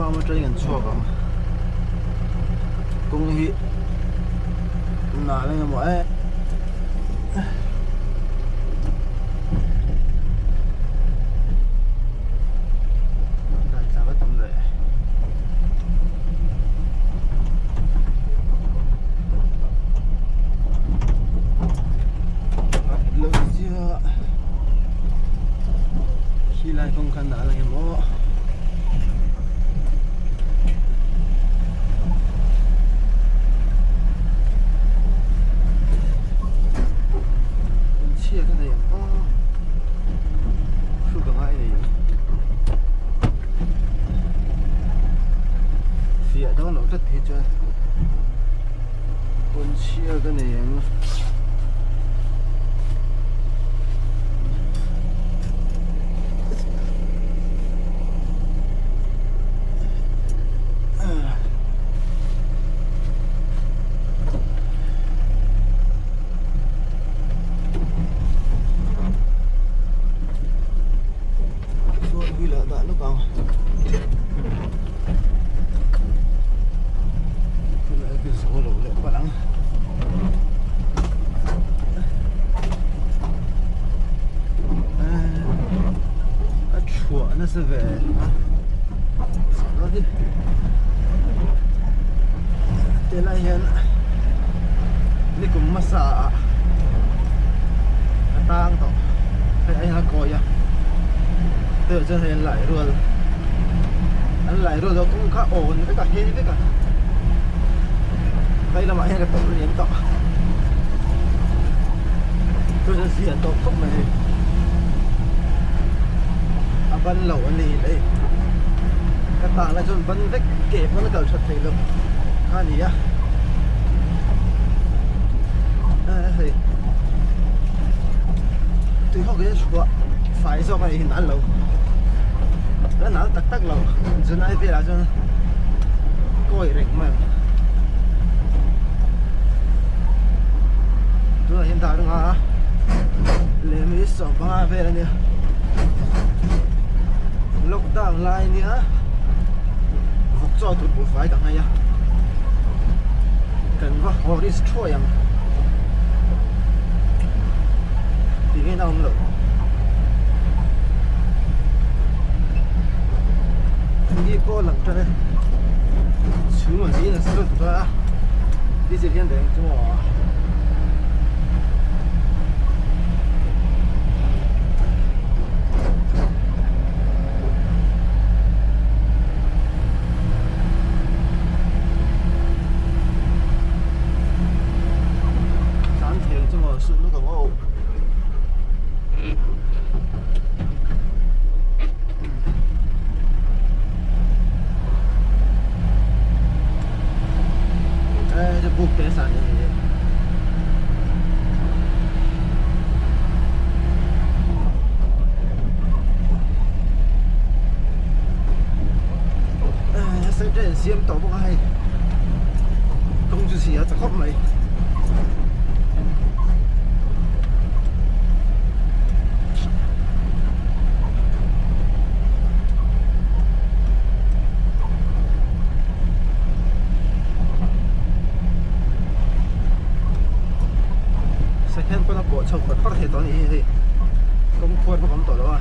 Farm atangin an chhuak ang kawng hi nal engemaw e dai tla va tam ve lo zia khi lai kawng khan nal engemaw Chhia ka nei ang aw thu ka ngai nei fiah dawn loh tlat phei chuan pawn chhia ka nei ang. Four wheeler dah lawk ang tunah hian zo lo leh palh ang. A chhuah nasa ve a Tilai hian nikum hmasa ah a tang tawh hei ai a kawi a teuh chuan hei an lai rual an lai rual dawn kawng kha awn vek a hei vek a phei lamah hian ka tawlh liam tawh chu chuan zia tawh khawp mai hei a ban lo a ni leh ka tah lai chuan ban vek ke pawn a kal that theih loh kha a ni a hei tui hawk hi a chhuah fai zawk a ni hi nal lo la nal tak tak lo July velah chuan kawi reng mai ang tunah hian dar nga leh mi 15 vel a nia lockdown lai a nia vawk chaw tur buhfai ka ngai a kan va haw risk thuai ang tih ngei na awm loh. Ni pawh a lang tan e chhum a zin a sa lutuk a diesel hian daih ang chu maw. Tlan thei ang chu maw suh lutuk ang aw. Buk te san ni ai sai te siam tawh bawk a hei kawng chu si a cha khawp mai. Second pawn a pawh chho par par thei tawh a nih hi hei kawng khuar bawk a awm tawh lo a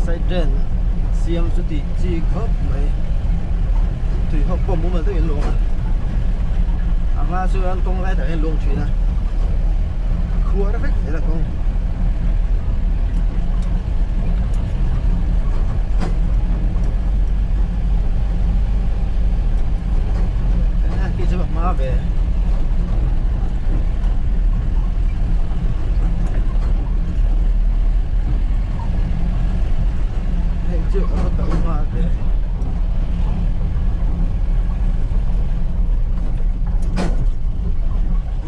side drain siam chu tih chi khawp mai tui hawk pawh mumal deuhin a luang a a hma chuan kawng lai tak hian a luang thin a khuar vek zel a kawng. Khi chu hma ve. Hei chu a va tawh hma ve.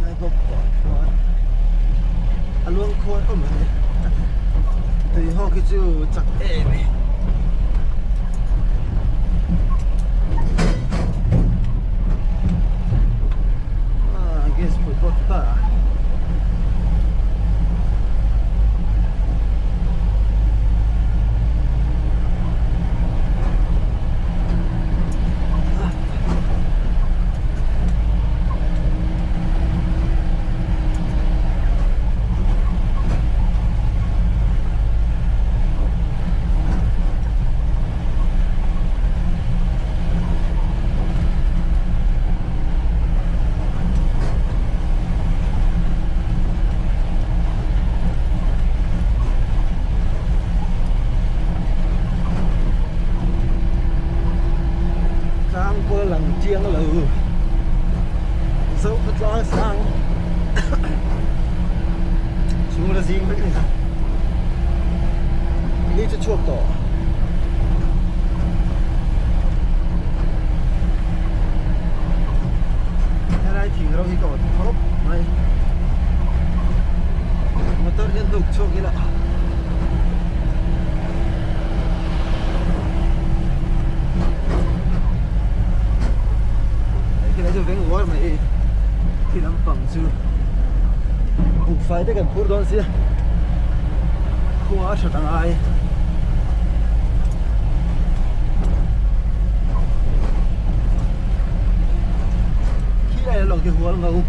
Lai bawk pawh khuan a luang khuar khawp mai. Tui ho khi chu chak em e. Ah, gas put bawk ta. chiang lo. Zokhawtlang sang chhung la zing vek a ni. Ni chu chhuak tawh. Helai thing ro hi ka awt khawp mai. Motor hian hnuk chhuak ila. Khi chu veng uar mai khi lampang chu buhfai te kan phur dawn sia khua a hrat angai khi lai lawng khi hual ngau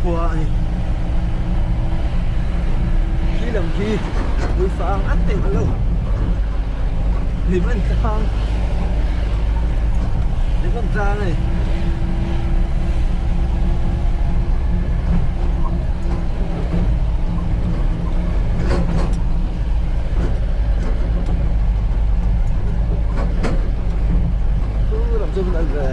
khua a ni khi lam khi Puifang at teh lo lim an tlang lim an tlang a ni. Thu lam chu an ve.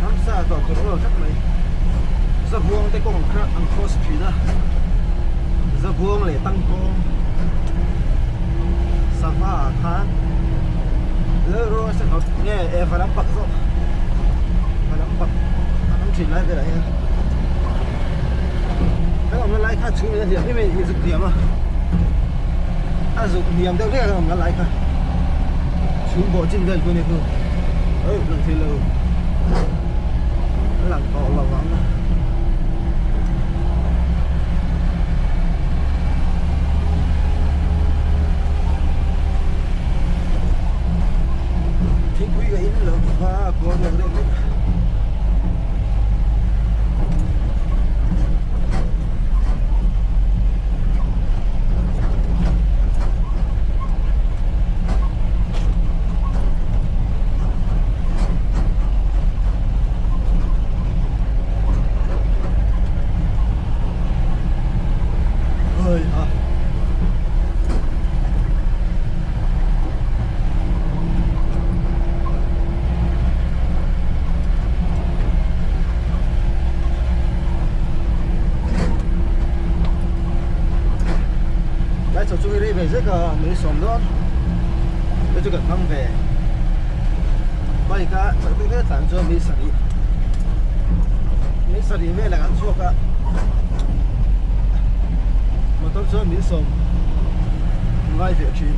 Ramsa tawh tur aw tlat mai Zabuang te kawng kha an cross thin a Zabuang leh Tangkawng sava ah khan Lalro a sangha nge e va lam pak zawk va lam pak an awm thin lai velah hian kan awmna lai kha chhung in a hliam em em hi zuk hniam a a zuk hniam deuh hlek a kan awmna lai kha chhung bawh chin vel pawh a ni chu oh lang thei lo a lang tawh lo ang. Thingpui ka in lo va a kual deuh deuh vek. Oi ha. Lai chho chu hi rei ve zek a mei sawm dawn te chu kan hmang ve bike a chak deuh hle tlan chuan mei sarih mei sarih velah kan chhuak a motor chuan min sawm ngai ve thin.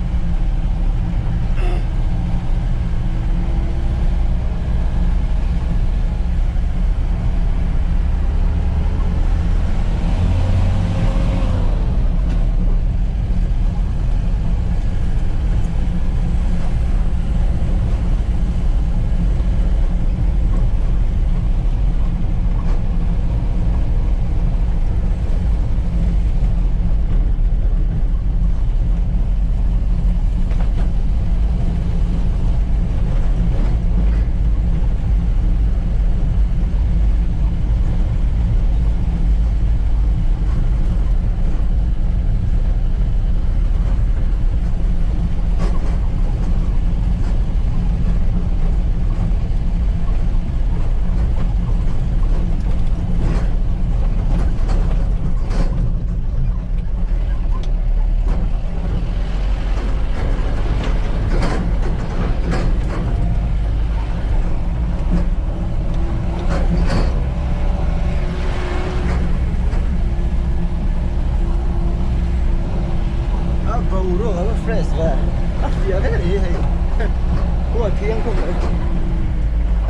chiang khawp mai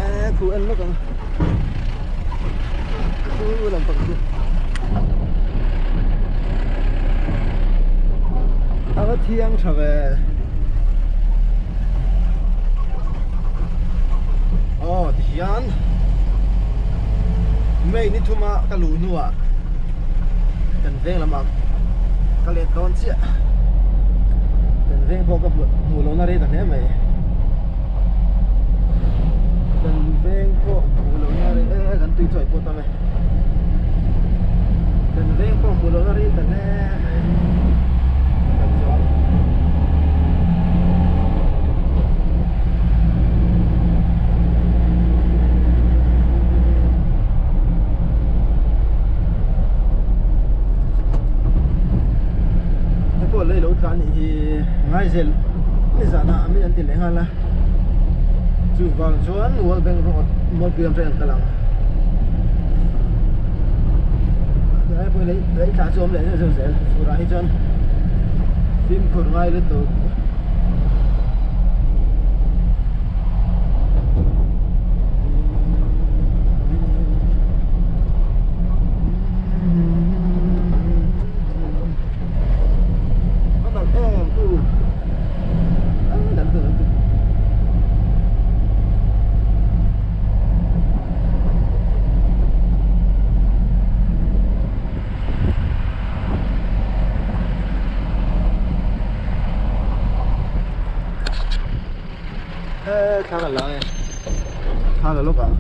e khu en lawk ang khu lampang chu a va thiang tha ve aw tihian May ni thuma ka luh hnuah kan veng lamah ka let dawn chiah kan veng pawh ka hmuh lohna rei ta hle mai kan veng pawh hmuh lohna rei e kan tui chawi pawh tam e kan veng pawh hmuh lohna rei ta hle mai kan chuang Hei pawh lei lo tlan nih hi Ngaizel nizan ah min an ti leh nghal a chuvang chuan World Bank Road Mualpui ang atangin an kal ang helai pawh hi lei lei tla chu a awm leh zeuh zeuh zel fur ah hi chuan fimkhur ngai lutuk. Thla ka la e thla la lawk ang.